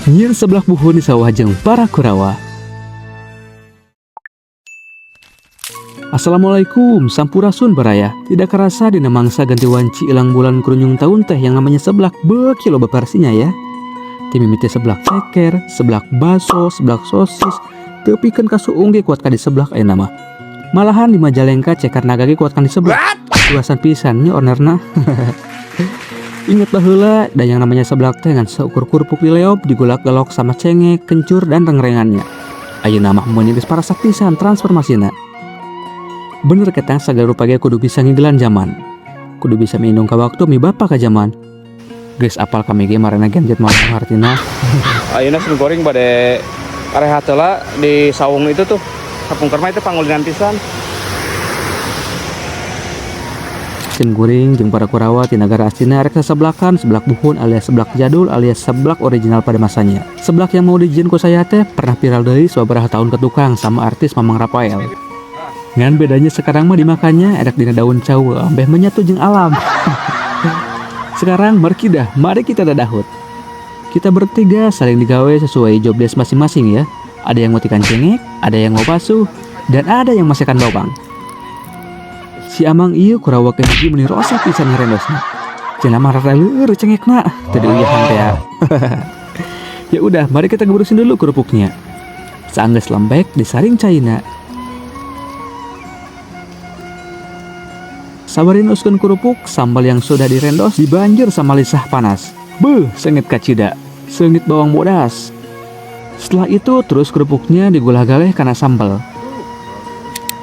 Nyieun seblak buhun di sawah jeung para Kurawa. Assalamualaikum, sampurasun baraya. Tidak kerasa dina mangsa ganti wanci ilang bulan kurunyung tahun teh yang namanya seblak beuki loba versinya ya. Ti mimiti seblak ceker, seblak baso, seblak sosis, tepikeun ka suung ge kuat ka di seblak ayeuna mah. Malahan di Majalengka ceker naga ge kuat kan di seblak. Luasan pisan nya ownerna. Ingat baheula dan yang namanya seblak teh ngan seukur kerupuk dileop, digolak-golok sama cengek, kencur dan rengrengannya. Ayeuna mah meuni geus parasak pisan transformasina. Bener ketang sagala rupa ge kudu bisa ngigelan zaman. Kudu bisa mindung ka waktu mi bapa ka zaman. Geus apal kami ge marana Gen Z mah hartina. Ayeuna sim goreng bade rehat heula di saung itu tuh. Kapungkur mah itu pangulinan pisan. Sim kuring jeung para Kurawa ti nagara Astina rek saseblakan, seblak buhun alias seblak jadul alias seblak original pada masanya. Seblak yang mau dijieun ku saya teh pernah viral deui sababaraha tahun ke tukang sama artis Mamang Rafael. Ngan bedanya sekarang mah dimakannya erek dina daun cau ambeh menyatu jeung alam. Sekarang markidah, mari kita dadahut. Kita bertiga saling digawe sesuai job desk masing-masing ya. Ada yang ngotikan cengek, ada yang mau basuh, dan ada yang masakan bawang. Si Amang ieu Kurawa ke hiji meuni rosa pisan ngarendosna. Cenah mah rada leur cengekna, teu diuyahan teh ya. Ya udah, mari kita geburusin dulu kerupuknya. Saenggeus lembek disaring caina. Sabarin uskeun kerupuk, sambal yang sudah direndos dibanjur sama lisah panas. Beuh, seungit kacida, seungit bawang bodas. Setelah itu terus kerupuknya digulah galeh kana sambal.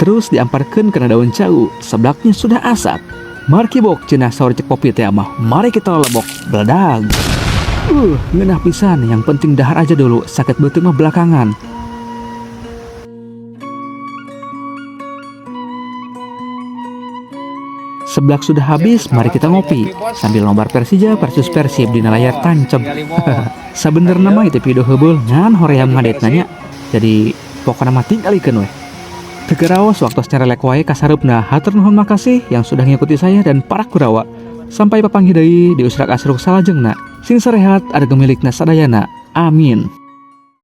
Terus diamparkeun kana daun cau, seblaknya sudah asap. Markibok cenah saur cek popi teh mah. Mari kita lebok, beledag. Ngeunah pisan, yang penting dahar aja dulu, sakit beuteung mah belakangan. Seblak sudah habis, mari kita ngopi sambil nobar Persija versus Persib di layar tancap. Sabenerna mah itu video heubeul ngan hoream ngadetna nya. Jadi pokona mah tinggalikeun weh. Teu karaos waktu nyarelek wae kasareupna. Hatur nuhun makasih yang sudah ngikuti saya dan para Kurawa. Sampai papanggih deui di usrak asruk salajengna. Sing sarehat ada gemilikna sadayana. Amin.